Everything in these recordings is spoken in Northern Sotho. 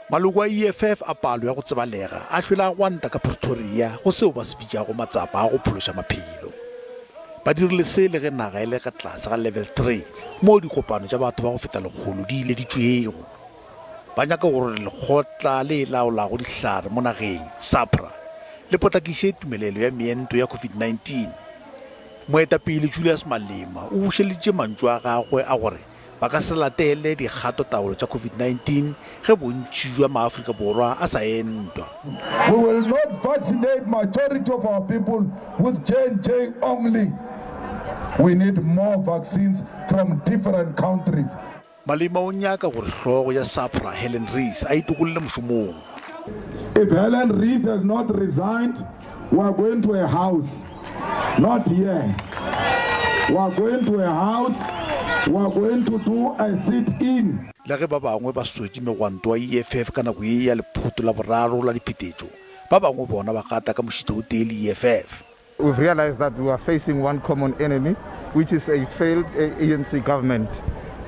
Maloko a EFF a palo ya go tsebalega a hlwele a gwanta ka Pretoria go seo ba se bitšago matsapa a go phološa maphelo. Ba dirile se le ge naga e le ka tlase ga Level Three moo dikopano tša batho ba go feta lekgolo di ileditšwego. Ba nyaka gore lekgotla le laolago dihlare mo nageng, SAHPRA, le potlakiše tumelelo ya meento ya COVID-19. Moetapele Julius Malema o bušeleditše mantšu a gagwe a gore ba ka se latele dikgatotaolo tša COVID-19 ge bontši bja maAfrika Borwa a sa entwa. We will not vaccinate majority of our people with JNJ only. We need more vaccines from different countries. Malema o nyaka gore hlogo ya SAHPRA Helen Rees a itokolle mošomong. If Helen Rees has not resigned, we are going to a house, not here. We are going to a house, we are going to do a sit-in. Le ge ba bangwe ba swetše megwanto wa EFF ka nako ye ya lephoto la boraro la diphetetšo, ba bangwe bona ba gata ka mošito o tee le EFF. We've realized that we are facing one common enemy, which is a failed ANC government,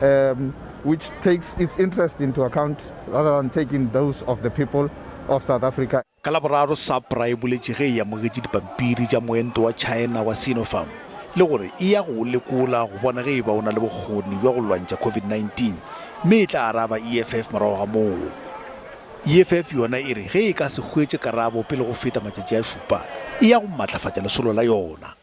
um, which takes its interest into account rather than taking those of the people of South Africa. Ka Laboraro, SAPRA e boletše ge e amogetše dipampiri tša moento wa China wa Sinopharm le gore e ya go o lekola go bona ge e ba o na le bokgoni bja go lwantšha COVID-19 mme e tla araba EFF morago ga moo. EFF yona e re ge e ka se hwetše karabo pele go feta matšatši a šupa, e ya go matlafatša lesolo la yona.